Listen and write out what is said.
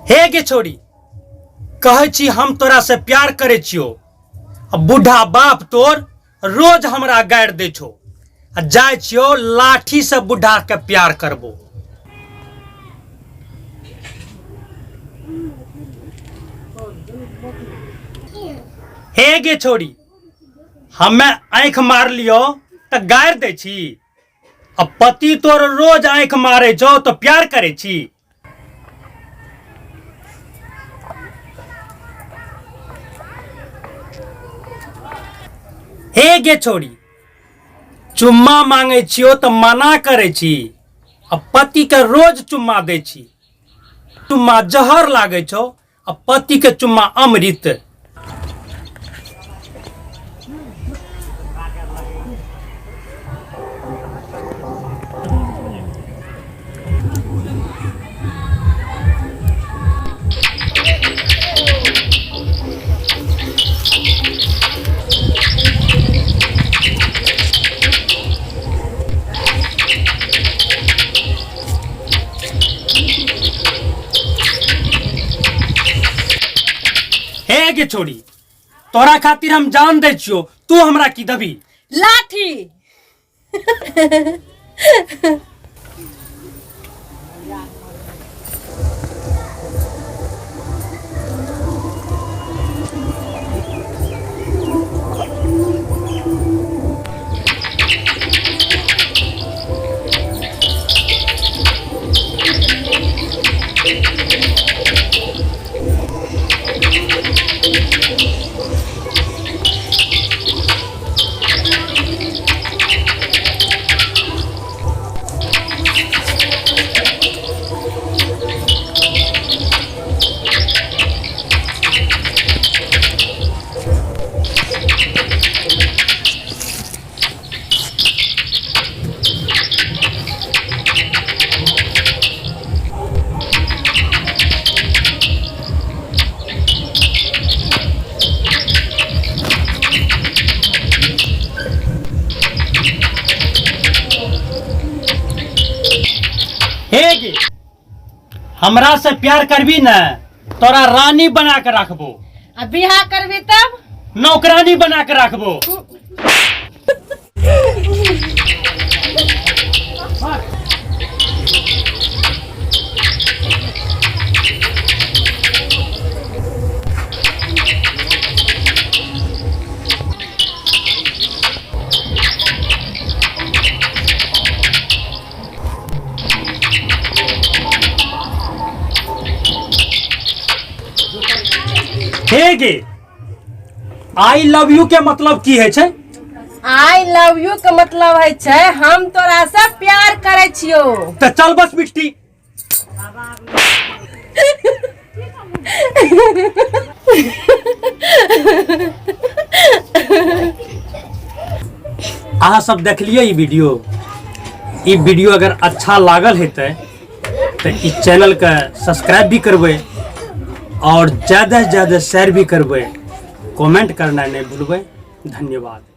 हे गे छोरी, कहै छी हम तोरा से प्यार करै छियो, आ बूढ़ा बाप तोर रोज हमरा गारि दै छौ, आ जाइ छियो लाठी से बूढ़ा के प्यार करबो। हे गे छोरी, हमे आँखि मार लियो तऽ गारि दै छी, आ पति तोर रोज आँखि मारै छौ तऽ प्यार करै छी। हे गे छोरी, चुम्मा मांगै छियो तऽ मना करै छी, आ पति के रोज चुम्मा दै छी। चुम्मा जहर लागै छौ आ पति के चुम्मा अमृत। हे गे छोड़ी, तोरा खातिर हम जान दै छियो, तू हमरा की दबी? लाठी। हे गे, हमरा से प्यार करबी ने तोरा रानी बना के रखबो। आ बियाह करबी तब? नौकरानी बना के रखबो। हे गे, I love you के मतलब की है छै? I love you के मतलब है छै हम तोरा से प्यार करे छियो। त चल बस मिट्टी। अहाँ सब देखलिए ई वीडियो। ई वीडियो अगर अच्छा लागल हेतै तऽ ई चैनल के सब्सक्राइब भी करबै और ज़्यादा से ज़्यादा शेयर भी करबै, कमेंट करना नहीं भूलबै। धन्यवाद।